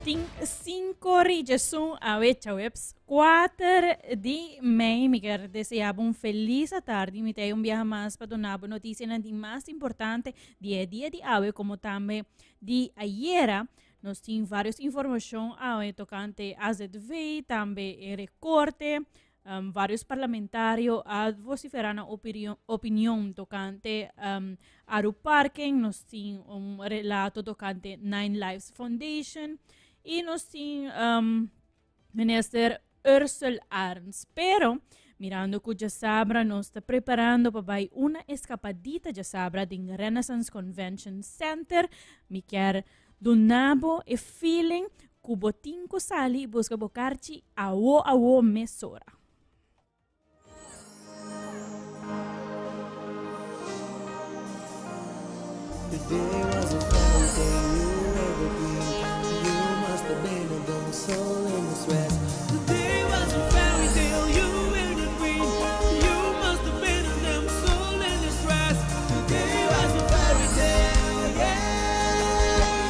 Tin 5 rijesun awe djaweps 4 di mei. Mi kier desea bo un felis atardi. Mi ta ei un biaha mas pa duna bo notisianan di mas importante di e dia di awe komo tambe di ayera. Nos tin varios informashon awe tokante AZV, tambe e rekorte. Varios parlamentario a vocifera nan opinion tocante Aruparking, nos tin un relato tocante Nine Lives Foundation y nos tin minister Ursel Arns. Pero, mirando cu djasabra nos ta preparando pa bay una escapadita djasabra den Renaissance Convention Center, mi kier Duna bo e feeling ku bo tin ku sali i buska bo karchi awo awo mesora. Today was a fairy tale, you were the queen. You must have been a damsel in distress. Today was a fairy tale, you were the queen. You must have been a damsel in distress. Today was a fairy tale, yeah,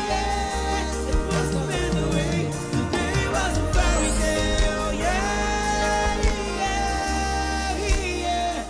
yeah. It must have been the way. Today was a fairy tale, yeah, yeah, yeah.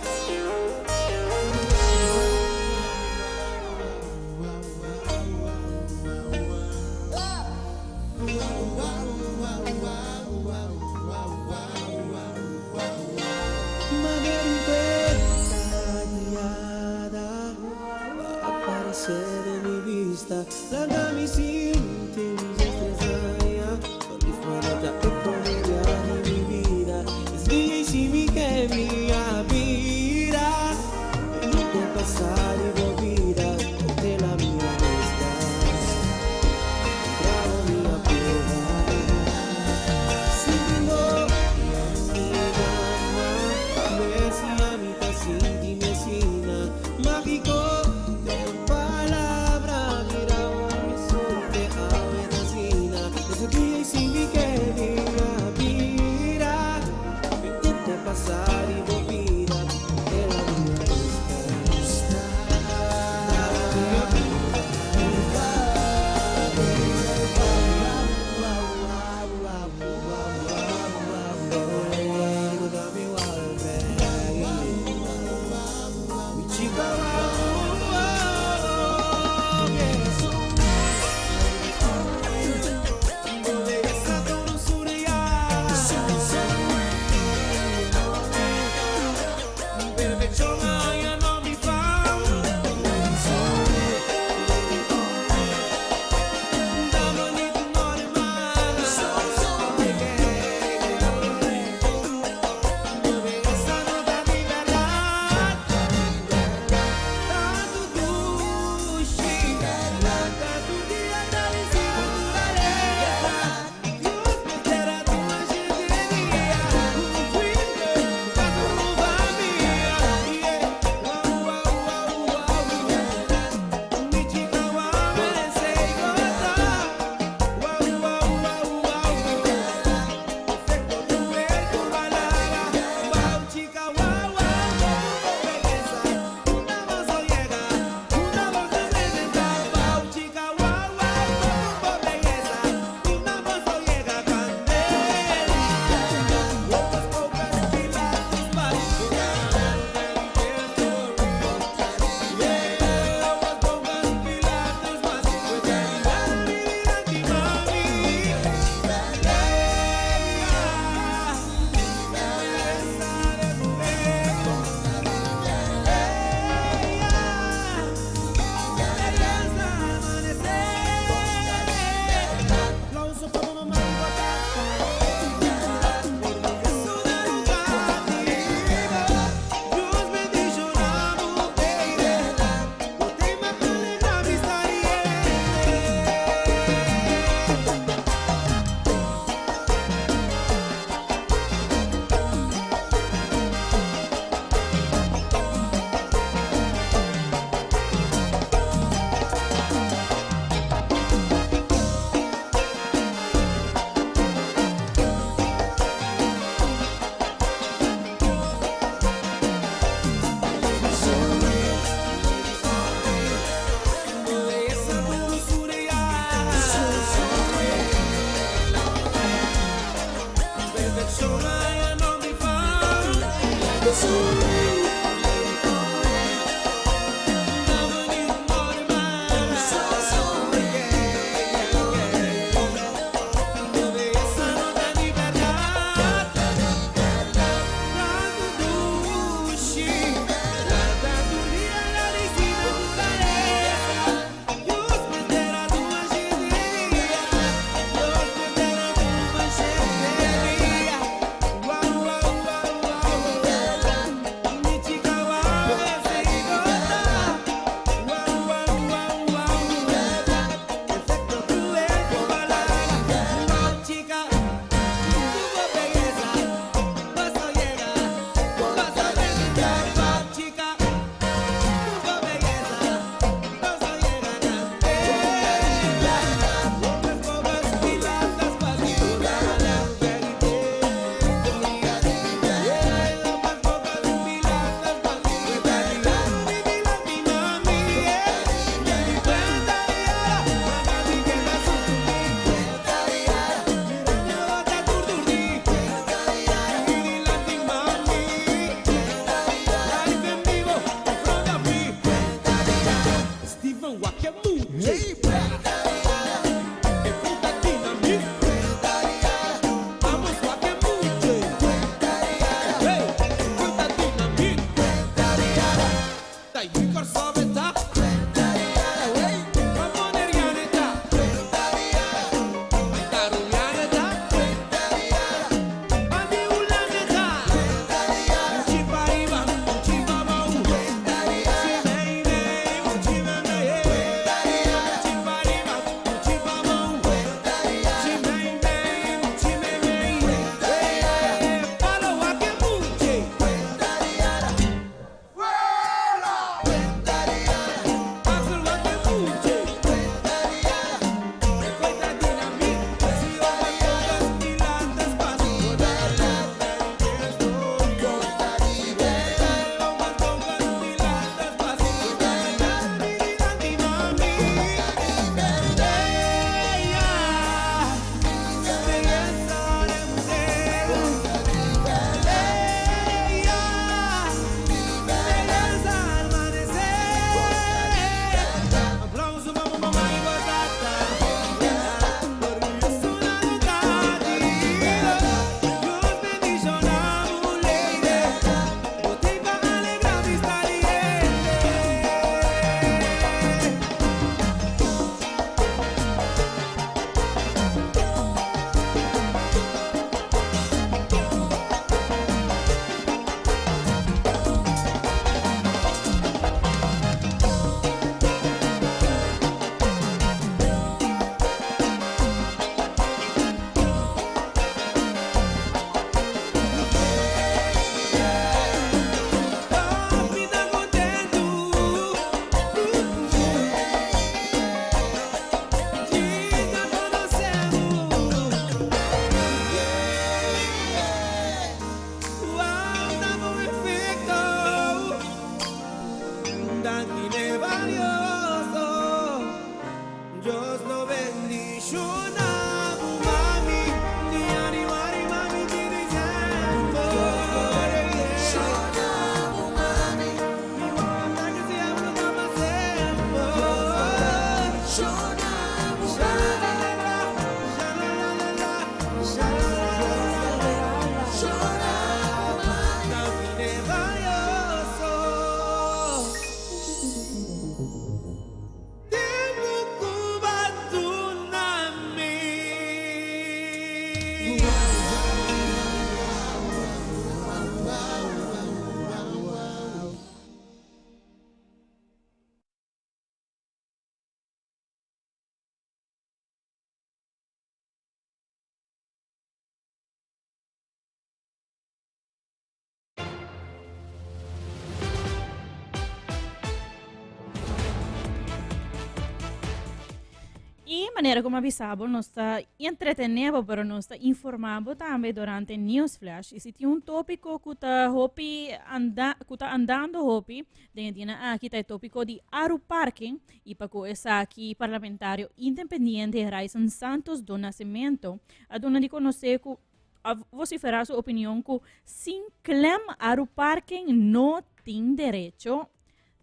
Y manera como avisabo, nos ta entretenebo, pero nos ta informabo tambe durante Newsflash. Y si tin un tópico ku ta hopi anda, ku ta andando hopi, den e dina aki ta e tópico di Aru Parking y pa ku esaki parlamentario independiente Ryson Santos do Nascimento a duna di conoce ku. A vocifera su opinion cu sin klem Aruparking no tin derecho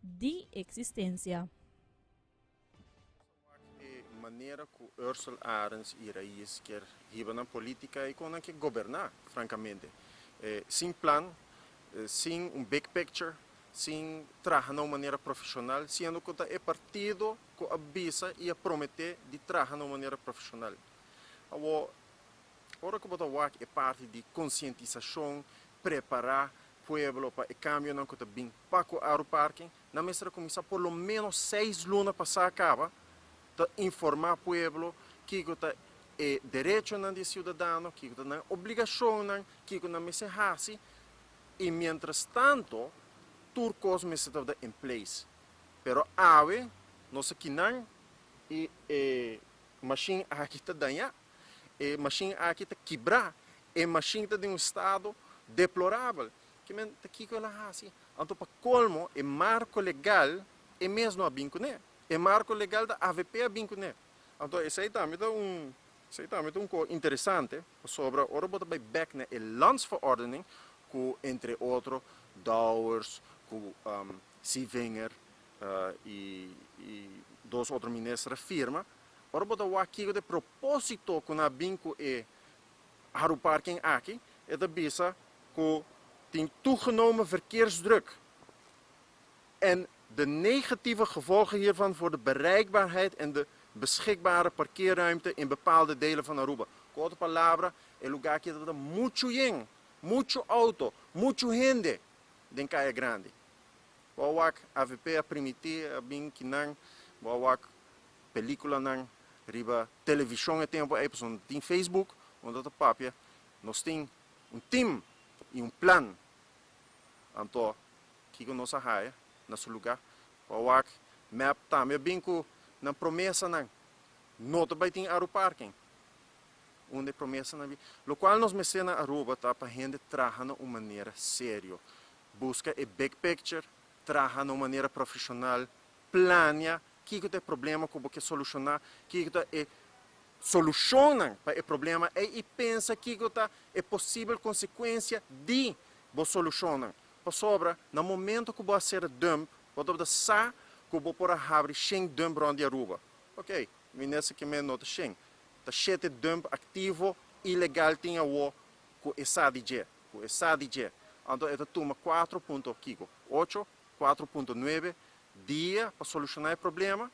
di existencia. E manera cu Ursel Arends y Raiz kier hiba nan politica y con nan kier goberna, francamente. Sin plan, sin un big picture, sin traha na un manera profesional, siendo cu ta e partido cu a bisa y a promete di traha na un manera profesional. Awor, ora cu bo ta wak e parti di concientisacion, prepara pueblo pa e cambionan cu ta bin pa cu Aruparking, nan mester a cuminsa por lo menos seis luna pasa caba ta informa pueblo kico ta e derechonan di e ciudadano, kico ta nan obligacionnan, kico nan mester haci y mientras tanto tur cos mester tabata in place. Pero awe nos a kinan y e machine aki ta daña, e machine aki ta kibra, e machine ta den un estado deplorabel. Ke men ta kiko el a hasi? Anto pa kolmo e marko legal e mes no a bin kuné. E marko legal ta avp a bin kuné. Anto esei tambe ta un esei tambe ta un ko interesante pasobra ora bo ta bai bek na e landsverordening ku entre otro Dowers ku Sievinger i i dos otro minister a firma, ora bo ta wak kiko ta e proposito ku nan a bin ku e Haruparking aki, e ta bisa ku tin toegenomen verkeersdruk en de negatieve gevolgen hiervan voor de bereikbaarheid en de beschikbare parkeerruimte in bepaalde delen van Aruba. Ku otro palabra, e lugá aki tabata muchu yen, muchu outo, muchu hende den Kaya Grandi. Bo a wak avp a primiti a bin kinan, bo a wak peliculanan riba television e tempo ey pasobra no tin Facebook unda ta papia nos tin un team y un plan anto kico nos a haya na su lugar pa wak mep tambe a bin cu nan promesanan no ta bay tin Aruparking unda e promesanan bin locual nos mester na Aruba ta pa hende traha na un manera serio busca e big picture traha na un manera profesional Plania kiko ta e problema ku bo ke solushoná, kiko ta e solushonnan pa e problema ei i pensa kiko ta e posibel konsekuensia di bo solushonnan. Pasobra na momento ku bo a sera dump, bo tabata sa ku bo por a habri shen dump rònt di Aruba. Oké, minister ke men no ta shen. Ta shete dump aktivo ilegal tin awo ku e sa di dje, ku e sa di dje. Anto e ta tuma kuatro punto kiko? Ocho? 4.9 dia pa solushoná e problema,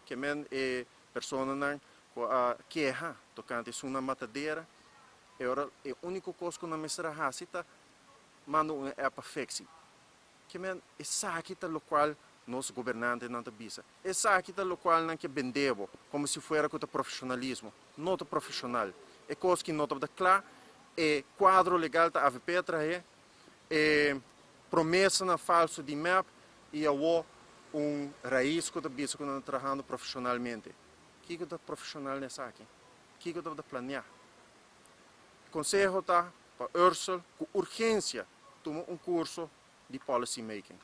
ke men e personanan ku a keha tokante esunnan matadera, e ora e úniko kos ku nan mester a hasi ta manda un app pa fiksi. Ke men esaki ta lokual nos gobernantenan ta bisa. Esaki ta lokual nan ke bende bo komo si fuera ku ta profeshonalismo. No ta profeshonal. E kos ki no tabata kla, e kuadro legal ta avp a trahe, E promesanan falso di mep y awo un raiz cu ta bisa cu nan ta trahando profesionalmente. Kico ta profesional na esaki? Kico tabata planea? E conseho ta pa Ursel cu urgencia tuma un curso di policy making.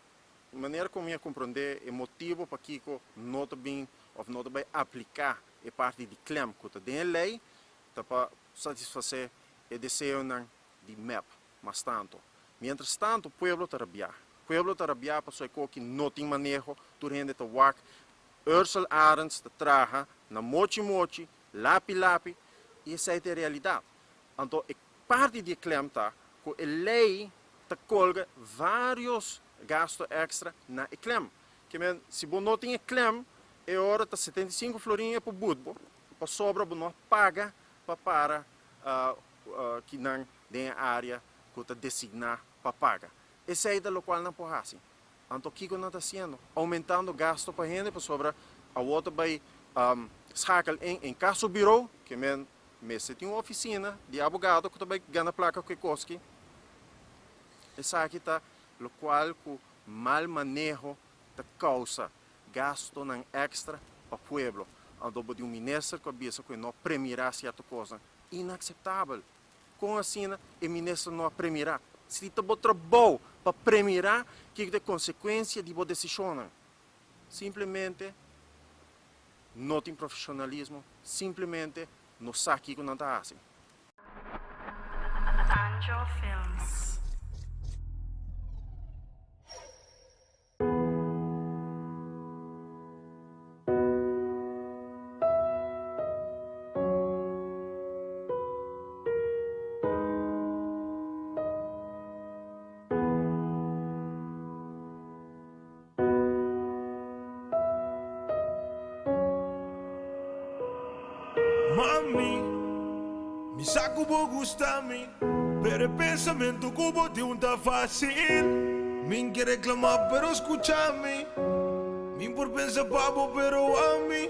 Manera cu mi a comprende e motibo pakico no ta bin of no ta bay aplica e parti di klem cu ta den e ley ta pa satisface e deseonan di mep. Mas tanto. Mientras tanto pueblo ta rabiá. Pueblo ta rabiá pasobra e koki no tin maneho, tur hende ta wak. Ursel Arends ta traha na mochi mochi, lapi lapi, i esei ta e realidat. Anto e parti di e klem ta ku e lei ta kolga vários gasto èkstra na e klem. Ke men, si bo no tin e klem, e ora ta 75 florin e por but bo, pasobra bo no a paga pa para kinan den e área ku ta designá pa paga. Esei ta lokual nan por hasi. Anto kiko nan ta hasiendo? Oumentando gasto pa hende pasobra awor ta bai schakel in inkassobureau, ke men mester tin un ofisina di abogado ku ta bai gana plaka ku e koski. Esaki ta lokual ku mal maneho ta kousa gastonan èkstra pa pueblo. Anto bo tin un minister ku a bisa ku e no a premirá sierto kosnan. Inakseptabel! Kon asina e minister no a premirá? Si ta bo trabou pa premirá kiko ta e konsekuensia di bo desishonnan. Simplemente no tin profeshonalismo, simplemente no sa kiko nan ta hasi. Tanjo Films. Mami, mi sa ku bo gusta mi, pero e pensamentu ku bo tin un ta fácil. Mi n'ke reclamá, pero scucha mi. Mi por pensa pa bo, pero ami.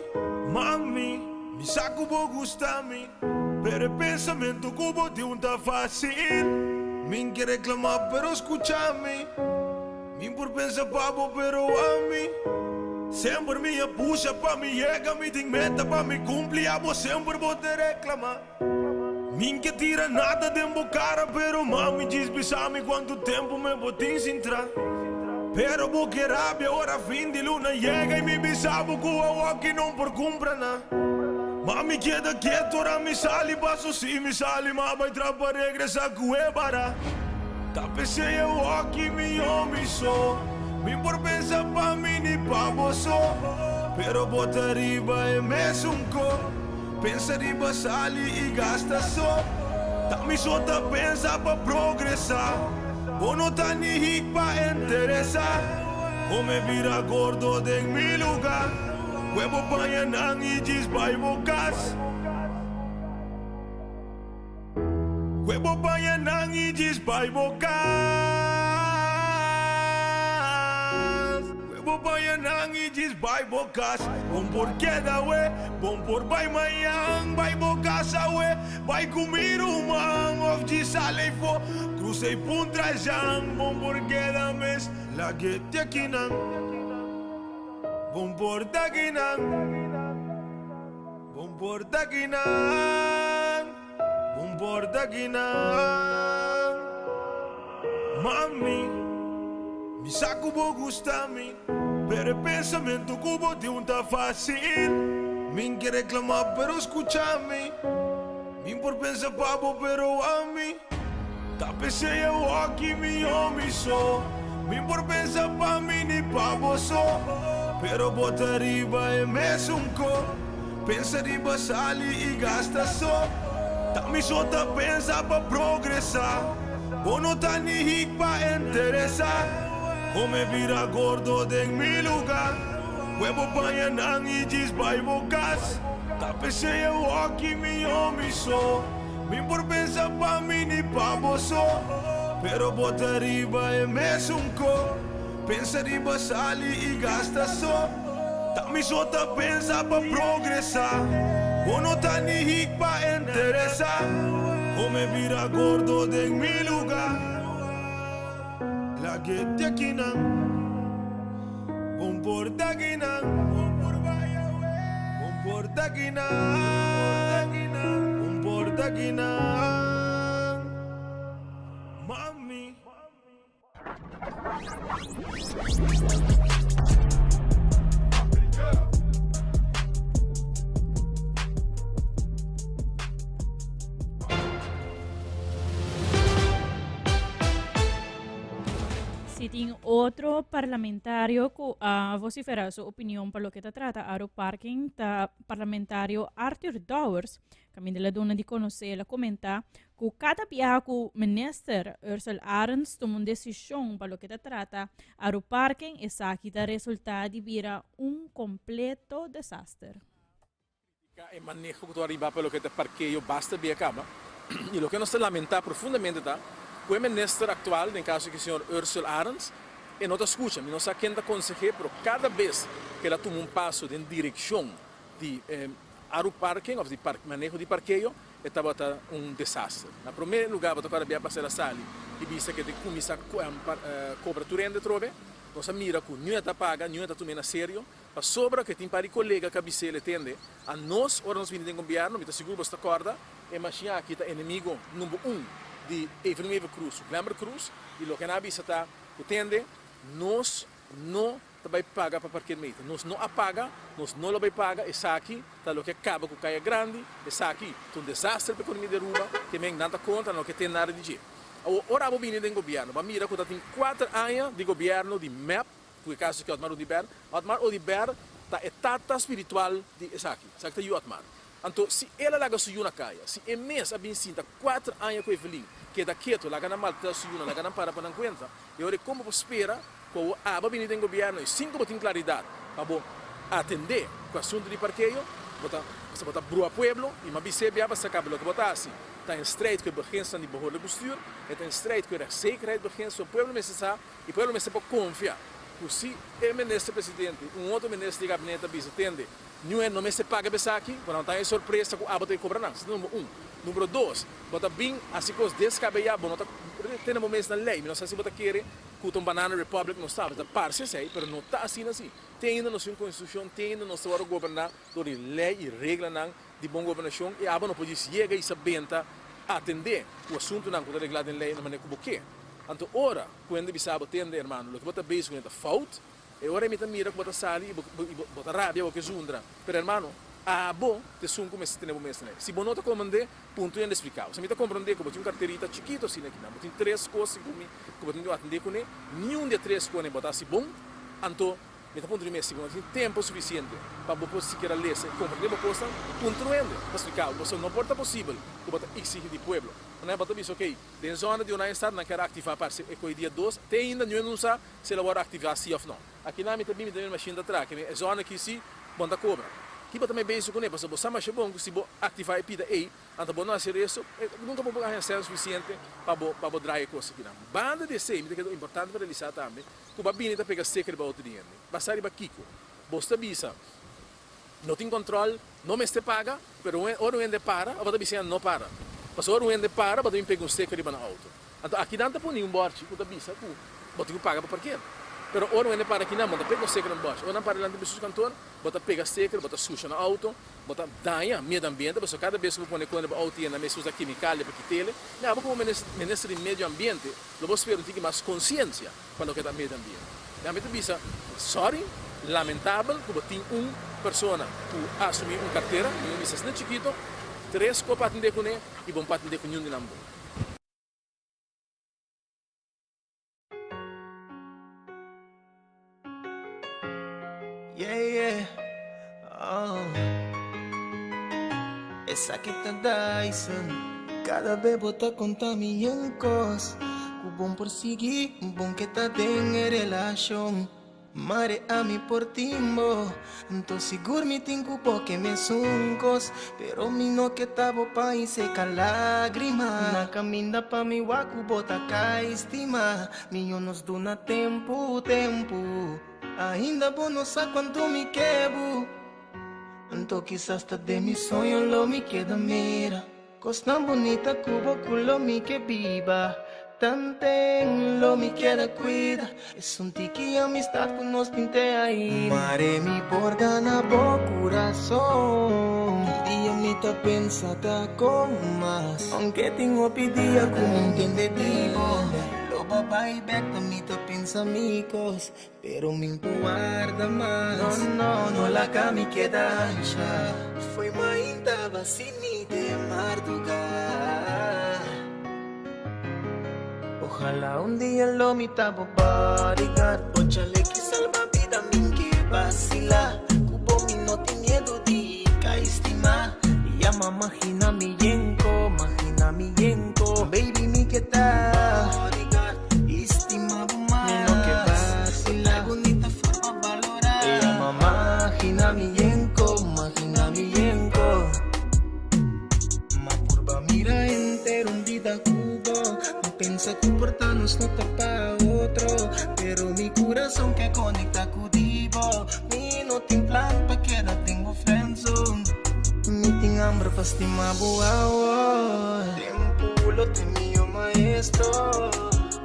Mami, mi sa ku bo gusta mi, pero e pensamentu ku bo tin un ta fácil. Mi n'ke reclamá, pero scucha mi. Mi por pensa pa bo pero ami Semper mi a pusha pa mi yega Mi tin meta pa mi cumpli Abo semper bo te reclama Mi n'ke tira nada den bo cara Pero mami djis bisa mi cuanto tempo me bo tin sin tra Pero bo ke rabia ora fin di luna yega Y mi bisa bo cu awoki no por cumpra na Mami keda keto ora mi sali Paso si mi sali ma bay tra pa regresa cu e bara. Ta p'esei e wòki mi homi so. Mi por pensa pa mi ni pa bo so. Pero bo ta riba e mesun ko. Pensa riba sali i gasta so. Ta mi so ta pensa pa progresa. Bo no ta ni hik pa enteresa. Come bira gordo den mi luga. Kue bo paña nan i djis bai bo kas. Kue bo baña nan i djis bai bo kas. Kue bo baña nan i djis bai bo kas. Bon por keda we, bon por bai mañan. Bai bo kas awe, bai ku mi ruman. Of djis sali afó, krusa i puntra Jan. Bon por keda mes, lag'e te akinan. Bon por ta akinan. Bon por ta kinan, bon por ta kinan. Mami, mi sa ku bo gusta mi, pero e pensamentu ku bo tin un ta fácil. Mi n'ke reclamá, pero scucha mi. Mi por pensa pa bo, pero ami ta p'esei awoki mi homi so. Mi por pensa pa mi ni pa bo so, pero bo ta riba e mesun ko. Pensa riba sali i gasta so, ta mi so ta pensa pa progresa. Bo no ta ni hik pa enteresa, come bira gordo den mi luga. Kue bo paña nan i djis bai bo kas. Ta p'esei e wòki mi homi so. Mi por pensa pa mi ni pa bo so. Pero bo ta riba e mesun ko. Pensa riba sali i gasta so. Ta mi so ta pensa pa progresa. Bo no ta ni hik pa enteresa. Come bira gordo den mi luga. Lag'e te akinan. Bon por ta kinan. Bon por bai awe. Bon por ta kinan. Bon por ta kinan. Mami. Si tin otro parlamentario cu a vocifera su opinion pa loke ta trata Aro Parking ta parlamentario Arthur Dowers. Caminda el a duna di conoce, el a comenta cu cada biaha cu minister Ursel Arends tuma un decision pa loke ta trata Aro Parking esaki ta resulta di bira un completo desaster. Critica e maneho cu ta ariba pa loke ta parkeo basta bia caba y loke nos ta lamenta profundamente ta cu e minister actual, den caso aki señor Ursel Arends, e no ta scucha. Mi no sa ken ta conseh'e pero cada bes cu el a tuma un paso den direccion di Aru Parking of di maneho di parkeo e tabata un desaster. Na prome lugar bo ta corda bia pasa el a sali y bisa cu e ta cuminsa cobra tur hende atrobe. Nos a mira cu niun e ta paga, niun e ta tum'e na serio. Pasobra ku e tin par di kolega ku a bis'é el e tende, a nos ora nos bini den gobièrnu, mi ta sigur boso ta kòrda, e mashin aki ta enemigo number un di Evelyn Wever Croes ku Glenbert Croes, i loke nan a bisa ta ku tende, nos no ta bai paga pa parkeermeter. Nos no a paga, nos no lo bai paga, esaki ta loke a kaba ku Kaya Grandi, esaki ta un desaster pa ekonomia di Aruba, ke men nan ta kontra, nan no ke ten nada di dje. Awor ora abo bini den gobièrnu, bo a mira ku ta tin kuater aña di gobièrnu di mep, ku e kaso ki Otmar Oduber, Otmar Oduber ta e tata spiritual di esaki, esaki ta yu Otmar. Anto si el a laga su yu na kaya, si e mes a bin sinta kuater aña ku Evelyn, keda ketu, laga nan maltrata su yunan, laga nan para pa nan kuenta, e ora kon bo por spera ku awor abo a bini den gobièrnu i sin ku bo tin klaridat pa bo atendé ku asuntu di parkeo, bo ta bo ta brua pueblo i m'a bis'é bia pa saka bo loke bo ta hasi ta in strijd ku e beginselen di behoorlijk bestuur, e ta in strijd ku e rechtszekerheid beginsel, pueblo mester sa i pueblo mester por konfia ku si e minister presidente i un otro minister di gabinete ta bisa tende Niun hende no mester paga pa esaki, bo nan ta haña sorpresa ku abo ta e kobra nan. Esei ta number un. Numero dos, bo ta bin hasi kos deskabeyá, bo no ta tene bo mes na lei. Mi no sa si bo ta kere ku ta un banana republic nos ta. Ta parse esei, pero no ta asina si. Te ainda nos tin un konstitushon, te ainda nos ta wòrdu goberná dor di lei i reglanan di bon gobernashon i abo no por djis yega i sa benta atendé ku asuntunan ku ta reglá den lei na manera ku bo ke. Anto ora ku hende bisa bo, Tende, hermano, loke bo ta bezig kuné ta fout, E ora mi ta mira ku bo ta sali i bo ta rabia bo ke zundra. Pero hermano, abo ta esun ku mester tene bo mes na e. Si bo no ta komprendé, punto hende splika bo. Si mi ta komprendé ku bo tin un karterita chikitu asina aki nan, bo tin tres kos segun mi ku bo tin di atendé kuné, niun di e tres kos bo ta hasi bon, anto mi ta puntra mi mes si bo no tin tempu sufisiente pa bo por sikiera lesa i komprendé bo kosnan, puntra un hende pa splika bo. Pasobra no por ta posibel ku bo ta eksigi di pueblo. Nan bo ta bisa, okey, den zona di Oranjestad nan kier aktivá parse e koe dia dos, te ainda niun hende no sa Si el a wòrdu aktivá sí òf nò. Aki nan mi ta bin mi ta mira mashin ta traha keme e zòna aki sí bon ta kobra. Ki bo ta mai bezig kuné? Pasobra bo sa masha bon ku si bo aktivá e pida ei, anto bo no hasi resto, nunka bo por haña sèn sufisiente pa bo pa bo draai e kos aki nan. Banda di esei mi ta keda importante pa realisá tambe ku bo a bini ta pega seka riba outo di hende. Basá riba kiko? Bo ta bisa no tin kòntròl, no mester paga, pero ora un hende para, bo ta bisa no para. Pasobra ora un hende para bo ta bin pega un seka riba nan outo. Anto akinan ta pone un bòrchi ku ta bisa ku bo tin ku paga pa parker. Pero ora un hende para akinan, bo ta pega un steker na un bòrchi. Ora nan para dilanti bestuurskantoor, bo ta pega steker, bo ta susha nan outo, bo ta daña medio ambiente, pasobra kada bes ku bo pone kone bo outo yena mes usa kimikalia pa kit'el. Mi abo komo minister di medio ambiente lo bo spera un tiki mas konsiensia pa loke ta medio ambiente. Mi ami ta bisa, sorry, lamentabel ku bo tin un persona ku a asumí un kartera, mi bisa asina chikito, tres ku a patendé kuné i bo no patendé ku niun di nan bo. Yeah, yeah, oh. Esaki ta Dyson. Kada be bo ta konta mi yen kos ku bon por sigui, bon ke ta den e relashon. Mare ami por tin bo, nto sigur mi tin ku bo ke mesun kos, pero mi no ke ta bo pa i seka lagrima. Na kaminda pa mi wak ku bo ta kai stima, mi yo nos duna tempu, tempu. Ainda bo no sa kuantu mi ke bo, nto kisas ta den mi soño lo mi keda mira. Kosnan bunita ku bo ku lo mi ke biba Tanten lo mi keda kuida Esun tiki amistad ku nos tin te ainda Mare mi por gana bo kurason Tur dia mi ta pensa ta kon mas Aunke tin hopi dia ku mi ntende di bo Lo bo bai bek ta mi ta pensa mi kos Pero mi por warda mas. No, no, no laga mi keda ansha. Foi mainta basini te marduga. Ojalá un dia lo mi ta bo bodyguard. Bo chaleki salba bida min ke basila. Ku bo mi no tin miedu di kai stima. Yama magina mi yenko, magina mi yenko. Baby mi ke ta bodyguard. Estima bo mas. Mi no ke vacila. Ay bunita forma valora. Ella ma magina mi yenko, magina mi yenko. Ma purba mira henter un bida cu bo. Mi pensa cu por ta nos no ta pa otro. Pero mi curason ke conecta cu di bo. Mi no tin plan pa keda den bo friendzone. Mi tin hamber pa stima bo awor. Tempu lo te mio maestro.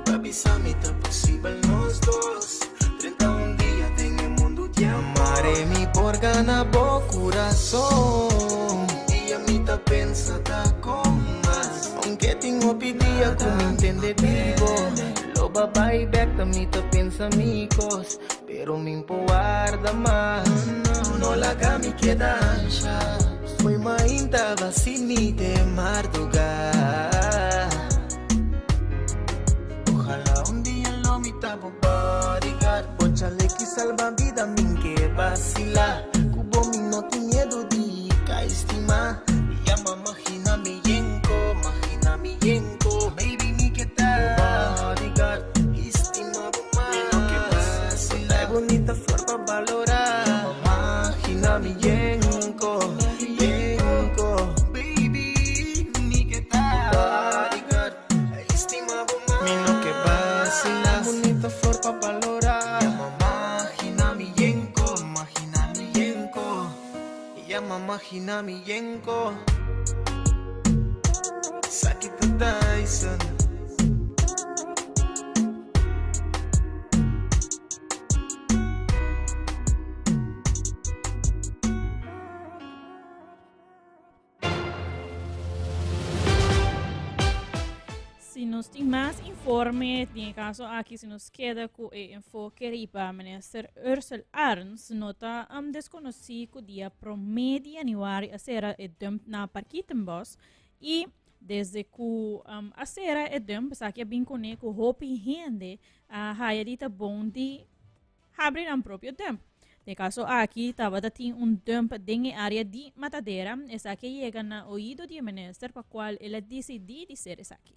Pa bisa mi ta posibel nos dos. Drenta un dia den e mundu di amor. Mare mi por gana bo curason. Un dia mi ta pensa ta con mas. Aunke tin hopi dia cu mi ntende di bo. Lo ba bai bek ta mi ta pensa mi cos. Pero mi por warda mas No laga mi keda ansha Foi mainta basi mi te marduga Ojalá un dia lo mi ta bo bodyguard Bo chaleki salba vida min ke vacila Ku bo mi no tin miedo di kai stima Yama magina mi yenko Magina mi yenko Baby mi ke ta bo bodyguard Estima bo mas Mi no ke vacila E bunita flor pa balora Magina mi yenko Yenko Baby mi ke ta bodyguard Estima bo mas Mi no ke vacila Bunita flor pa balora Magina mi yenko Magina mi yenko Yama magina mi yenko Saki ta Tyson. Si nos tin mas informe, den e caso aki si nos keda cu e enfoke riba minister Ursel Arns, no ta um, desconoci cu dia prome di januari a cera e dump na Parkietenbos y desde cu um, a cera e dump, esaki a bin cune cu hopi hende a haya di ta bon di habri nan propio dump. Den kaso aki tabata tin un dump den e area di Matadera, esaki a yega na oido di e minister pa cual el a dicidi di ser esaki.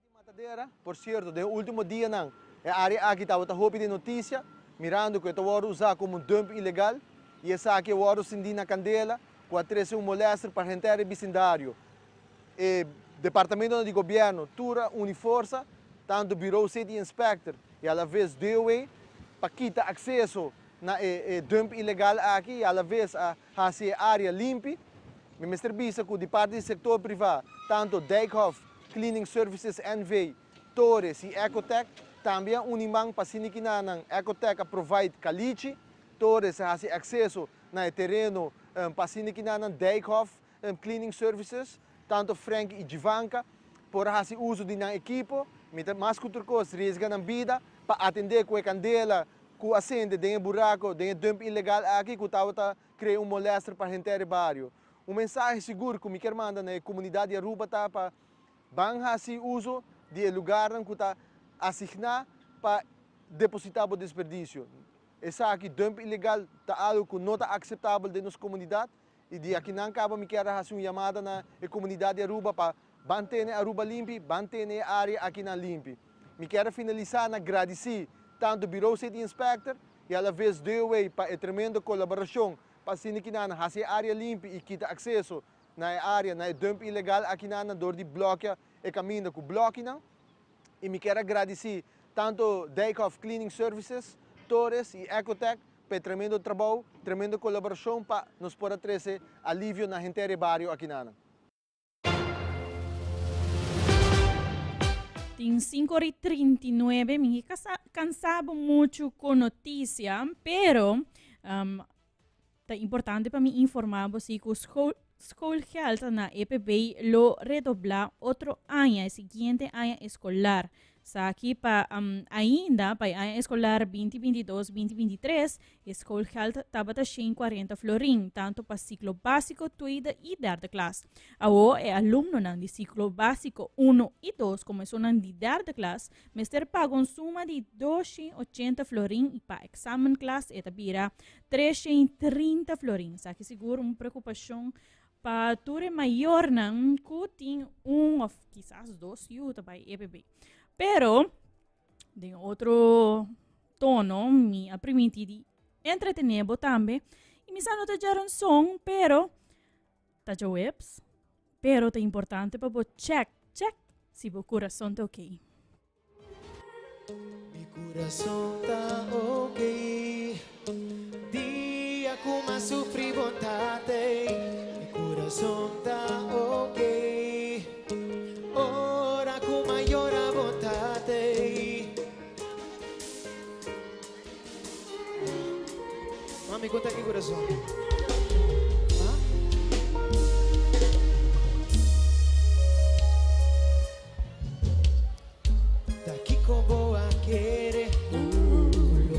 Di Matadera, por cierto den e ultimo dianan e area aki tabata hopi den noticia mirando cu e ta wordo usa como un dump ilegal y esaki a wordo sindi na candela cu a trece un molester pa henter e bisindario. E departamentonan di gobierno tur a uni forsa, tanto Bureau City Inspector y alaves DOW, pa kita acceso na e dump ilegal aki y alaves a haci e area limpi. Mi mester bisa cu di parti di sector priva, tanto Dijkhoff Cleaning Services NV, Torres y Ecotech tambe a uni man pa asina kinanan Ecotech a provide calichi, Torres a haci acceso na e tereno pa asina kinanan Dijkhoff Cleaning Services, tanto Frank y Jivanka por a haci uso di nan ekipo, mi ta mas cu tur cos riesga nan bida pa atende cu e candela cu a sende den e buraco, den e dump ilegal aki cu tabata crea un molester pa henter e bario. Un mensahe sigur cu mi kier manda na e comunidad di Aruba ta pa ban haci uso di e lugarnan cu ta asigna pa deposita bo desperdicio. Esaki, dump ilegal, ta algo cu no ta aceptabel den nos comunidad. I di akinan kaba mi kier a hasi un yamada na e komunidat di Aruba pa ban tene Aruba limpi, ban tene e área akinan limpi. Mi kier a finalisá na gradisí tantu Bureau City Inspector i alaves DOW pa e tremendo kolaborashon pa asina kinan hasi e área limpi i kita akseso na e área na e dump ilegal akinan dor di blòkia e kaminda ku blòkinan. I mi kier a gradisí tantu Dijkhoff Cleaning Services, Torres i Ecotech pa e tremendo trabou, tremendo kolaborashon pa nos por a trese alivio na henter e bario akinanan. Tin sinku ora i 39, mi ke kansa bo muchu ku notisia, pero ta importante pa mi informa bo si ku schoolgeld na EPB lo redobla otro aña, e siguiente aña eskolar. Esaki pa ainda pa e aña eskolar binti 22, 2023, e schoolgeld tabata 140 florin, tanto pa siklo básiko, tweede i derde klas. Awo e alumnonan di siklo básiko uno i dos komo esunnan di derde klas mester paga un suma di 280 florin i pa eksamenklas e ta bira 330 florin. Esaki sigur un preokupashon Pa tur e mayornan ku tin un of kisas dos yu ta bai EPB. Pero, den otro tono, mi a primintí di entretené bo tambe. I mi sa no ta djaranson, pero ta djaweps. Pero ta importante pa bo check, check si bo kurason ta oké. Mi kurason ta ok Dia ku m'a sufri bo tate Mi kurason ta ok Ora ku m'a yora bo tate Mami kon ta ki kurason? Ta kiko bo a kere? Ku lo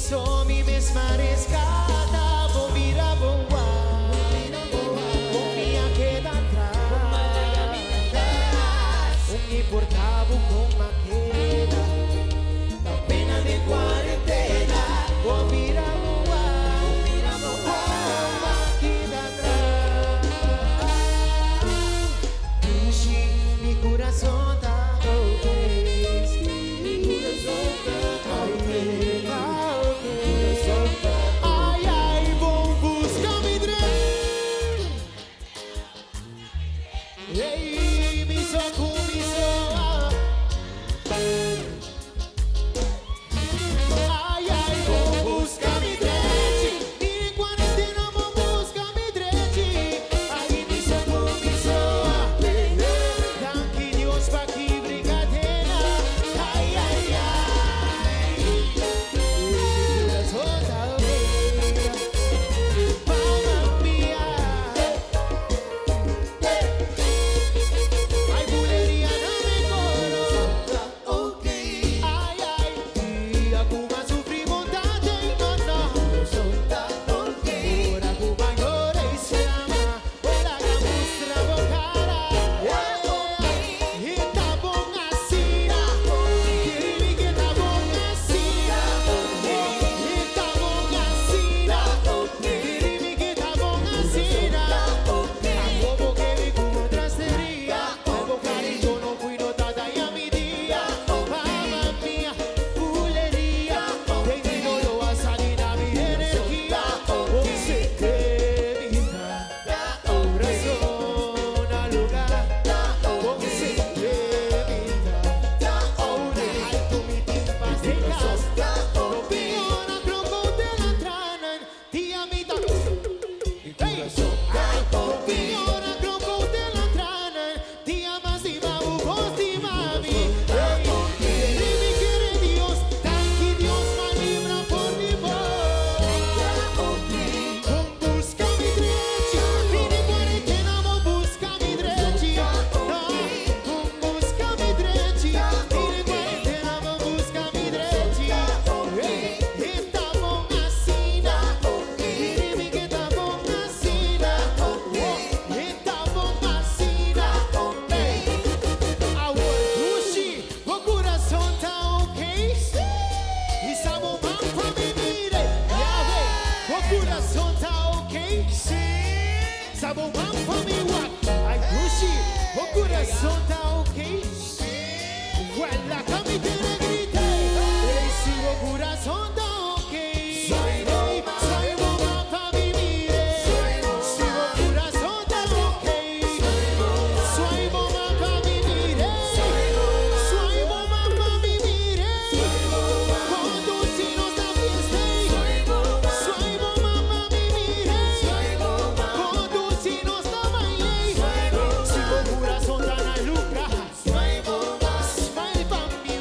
so mi mes m'a rescata. Bo mira bon wak, con mi a keda atras. Un importa bo con m'a keda, ta pena di cuarentena. Bo mira bon wak, con m'a keda atras. Dushi, mi curason ta ok. Mi curason ta ok, ta ok. Ai, ai, bon busca mi drechi. Ei, mi so cu mi so. Ah. Ai, ai, bon busca mi drechi. Den cuarentena, bon busca mi drechi. Ai, mi so cu mi so. Danki Dios pa kibra cadena. Ai, ai, ai. Mi curason ta ok. Mamma mia. Ai, buleria na mi coro. Ok. Ai, ai, dia cu m'a sufri bondad, no, no. Ok. Ora cu bo yora y sclama, ora cu mustra bo cara. E ta bon asina, kere mi cu ta bon asina. E ta bon asina, kere mi cu ta bon asina. Como que vi como trastería, como cariño no fui notada y a mi día. Mamma mia, buleria, de mi no lo vas a llenar mi energía. Se evita, corazón al lugar. Se evita, ahora alto mi tiempo de casa. No piora crocodilo tranan, tía mita. Hey, no piora crocodilo tranan, tía más y mamu posti mami. Hey, kere mi kere Dios, danki Dios m'a libra for di bo. Bon busca mi drechi, den cuarentena bon busca mi drechi. No, bon busca mi drechi, den cuarentena bon busca mi drechi. Hey, e ta bon asina, kere mi cu ta bon asina. E ta bon asina. Hey, awor dushi, bo curason ta ok? Hisa bo man pa mi mira, ya ve, bo curason ta ok? Hisa bo man pa mi wak, ai dushi, bo curason ta ok? Wela kami tiene grite, ei si bo curason ta ok? Soy bo man pa mi mira, si bo curason ta ok? Soy bo man pa mi mira, soy bo man pa mi mira. Cuando si no está fiesta, soy bo man pa mi mira. Cuando si no está baile, si bo curason ta na luga, smile pa mi.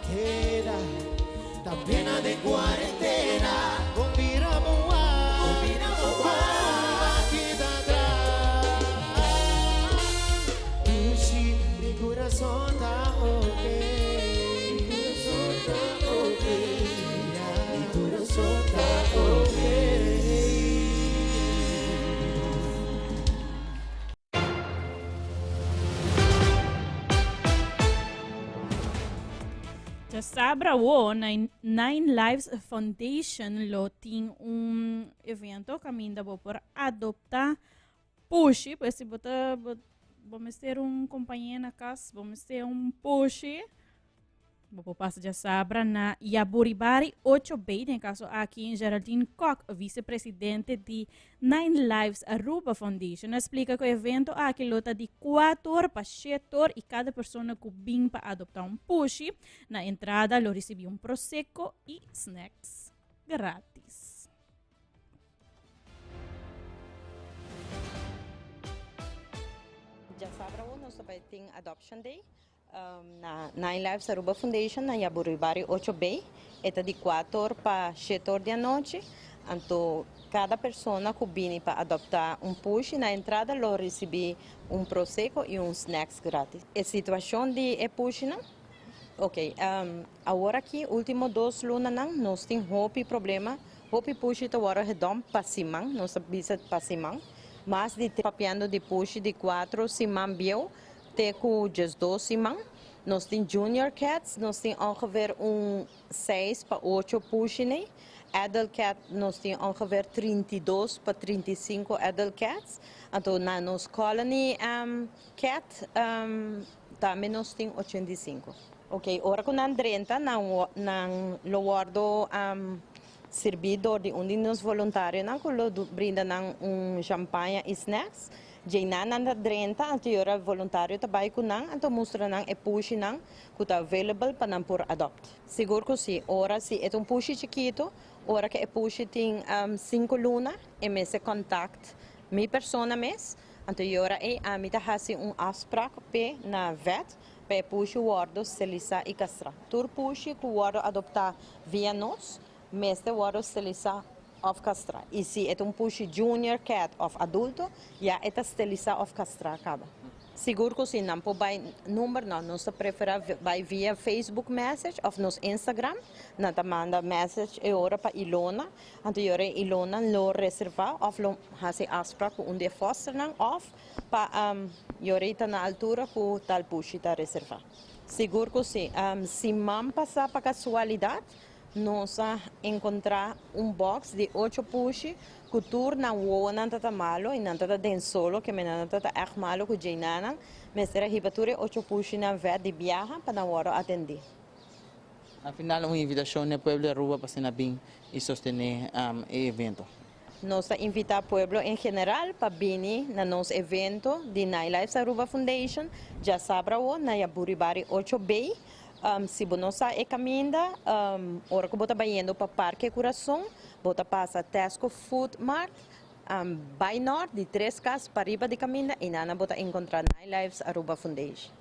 keda ta pena den cuarentena. Bon bira bon wak, bon bira bon wak, a keda atras. Dushi, mi curason ta ok, mi curason ta ok, mi curason ta ok. Djasabra awo Nine Lives Foundation lo tin un evento kaminda bo por adopta pushi. Pues si bo ta bo mester un compañía na kas, bo mester un pushi. Bo por pasa djasabra na Yaburibari 8B, den e kaso aki Geraldine Kok, vicepresidente di Nine Lives Aruba Foundation, a splika ku e evento aki lo ta di kuator pa shetor i kada persona ku bin pa adopta un pushi na entrada lo risibi un prosecco i snacks gratis. Djasabra awo nos ta bai tin Adoption Day. Na Nine Lives Aruba Foundation na Yaburibari 8B. E ta di kuator pa shetor di anochi. Anto kada persona ku bini pa adopta un pushi na entrada lo risibi un prosecco i un snacks gratis. E situashon di e pushinan? Ok, awor aki ultimo dos lunanan nos tin hopi problema. Hopi pushi ta wòrdu gedòmp pa siman, nos ta bisa pa siman. Mas di papiando di pushi di kuatro siman bieu Te ku 12 siman. Nos tin junior cats, nos tin ongeveer un 6 pa 8 pushine. Adult cat nos tin ongeveer 32 pa 35 adult cats. Anto na nos colony um, cat um, tambe nos tin 85. Ok, ora ku nan drenta, nan, nan lo wordo um, sirbí dor di un di nos voluntarionan ku lo brinda nan un champaña i snacks. Djeinan nan ta drenta, anto e ora voluntario ta bai ku nan, anto mustra nan e pushinan ku ta available pa nan por adopt. Sigur ku si, ora si e ta un pushi chikitu, ora ku e pushi tin sinku luna, e mester kontakt mi persona mes, anto e ora ei ami ta hasi un afsprak p'e na vet pa e pushi wòrdu sterilisa i kastrá. Tur pushi ku wòrdu adoptá via nos mester wòrdu sterilisa òf kastrá. I si e ta un pushi junior cat òf adulto, ya e ta sterilisa òf kastrá kaba. Sigur ku si nan por bai number no, nos ta preferá bai via Facebook message òf nos Instagram. Nan ta manda message e ora pa Ilona, anto e ora Ilona lo reservá òf lo hasi afsprak ku un di e fosternan òf pa e ora ei ta na altura ku tal pushi ta reservá. Sigur ku si. Siman pasá pa kasualidat Nos a encontra un box di ocho pushi cu tur nan wowonan ta ta malo y nan ta ta den solo ke men nan ta ta echt malo cu djeinanan mester a hiba tur e ocho pushinan vet di biaha pa nan worde atendi. Na final un invitacion n'e pueblo di Aruba pa asina bin y sostene e evento. Nos ta invita pueblo en general pa bini na nos evento di Nine Lives Aruba Foundation djasabra awo na Yaburibari 8B. Si bo no sa e caminda, ora cu bo ta bayendo pa Parke Curason, bo ta pasa Tesco Food Mart, bay nort di tres cas pariba di caminda y nana bo ta encontra Nine Lives Aruba Foundation.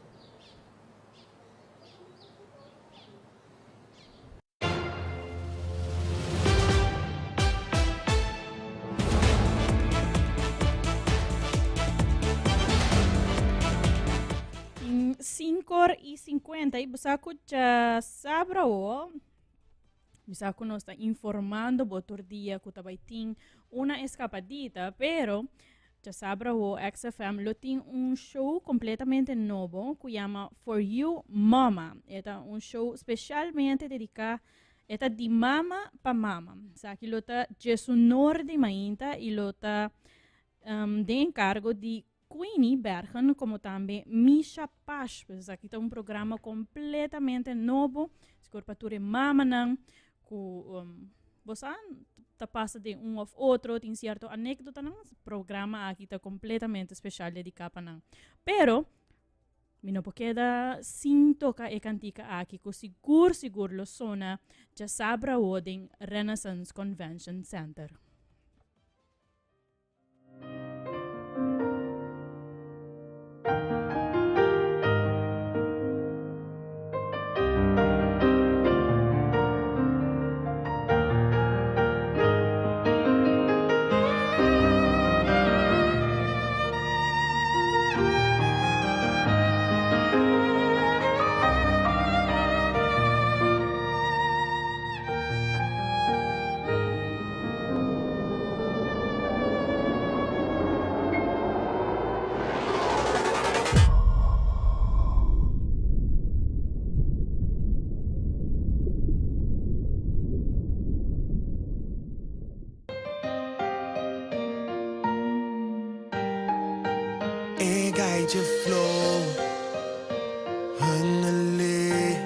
Tin 5 y 50 y bosa cu djasabra o bisa cu nos ta informando bo tur dia cu ta bay tin una escapadita pero Djasabra awo XFM lo tin un show completamente nobo cu yama For You Mama. E ta un show specialmente dedica, e ta di mama pa mama. Esaki lo ta djesunor di mainta y lo ta um, den encargo di Queenie Bergen como tambe Misha Pash. Pues esaki ta un programa completamente nobo, sigur pa tur e mamanan cu um, bo sa ta pasa den un of otro, tin cierto anecdotanan, programa aki ta completamente special dedica pa nan. Pero, mi no por keda sin toca e cantica aki cu sigur sigur lo sona djasabra awo den Renaissance Convention Center. E gai dje flow Hunnele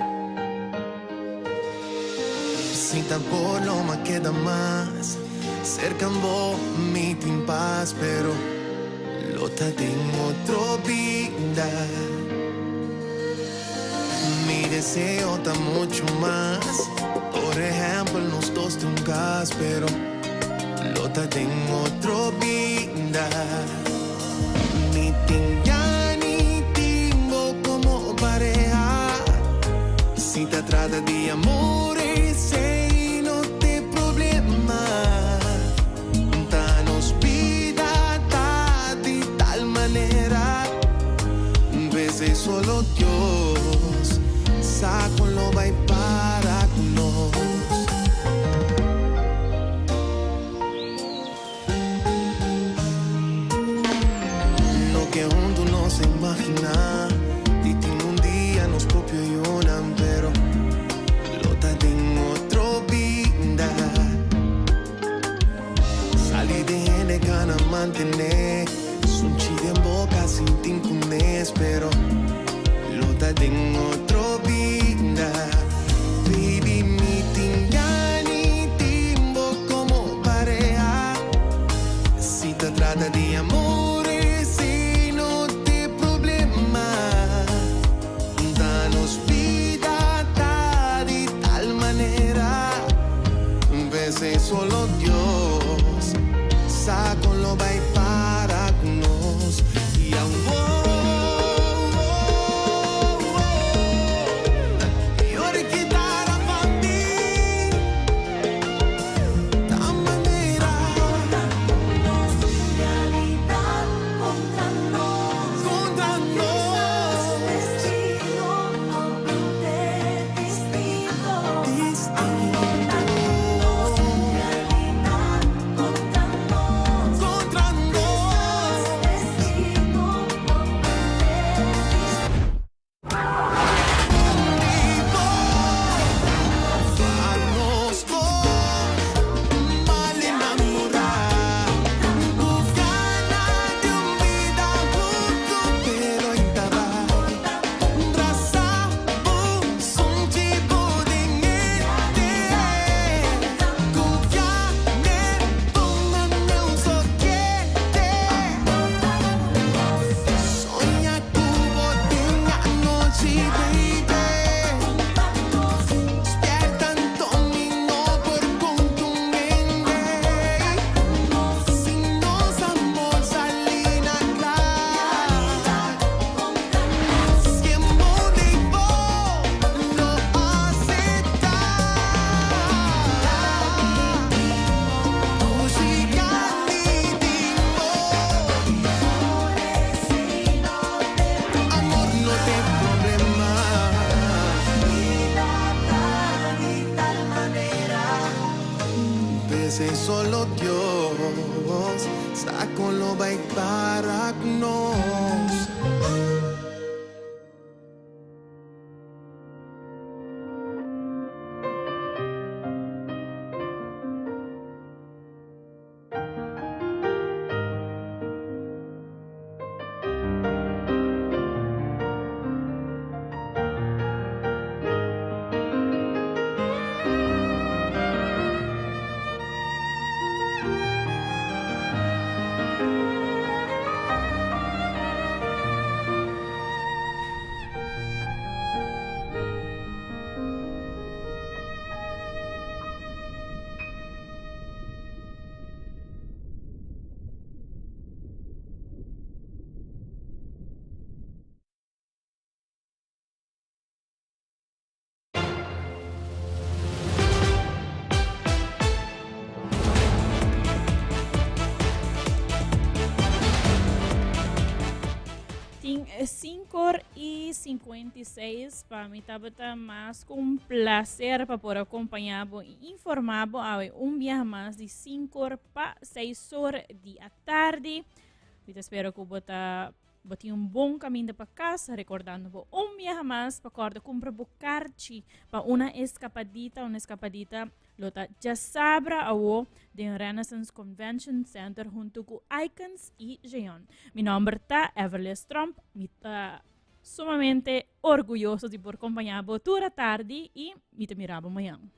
Si ta por lo ma keda mas Serka bo mi tin pas Pero lo ta den otro bida Mi deseo ta mucho mas Por ehempel nos dos tin un cas Pero lo ta den otro bida Mi tin ya ni tin bo como pareha Si ta trata di amor esey no t'e problema Ta nos bida ta di tal manera P'esey solo Dios sa con lo bay para cu nos. Loke huntu nos a imaginá Di tin un dia nos propio yunan Pero lo ta den otro bida Sali den hende gana mantené Sunchi den boka sin tin kunes Pero lo ta den otro bida Baby mi tin gana tin bo como pareha Si ta trata di amor esey no t'e problema Ta nos bida ta di tal manera P'esey solo Dios sa con lo bay para cu nos Y awor Yori kitara pa mi Ta manera Contra nos Distinto Contra nos. Soña cu bo den anochi, baby. Spierta anto mi no por conta un hende. Si nos amor sali na cla. Si e motivo lo acepta. Amor no te problema. P'esei solo Dios sa con lo bay para cu nos. Tin 5 y 56 pa mi tabata mas ku un placer pa por acompaña bo y informa bo awe un biaha mas di 5 or pa 6 or di atardi. Mi ta spera ku bo ta bo tin un bon caminda pa casa, recordando bo un biaha mas pa corda cumpra bo carchi pa una escapadita, una escapadita. Lo ta djasabra awo den Renaissance Convention Center hunto cu Icons y Jeon. Mi nomber ta Everlis Tromp, mi ta sumamente orguyoso di por compaña bo tur atardi y mi ta mira bo mañan.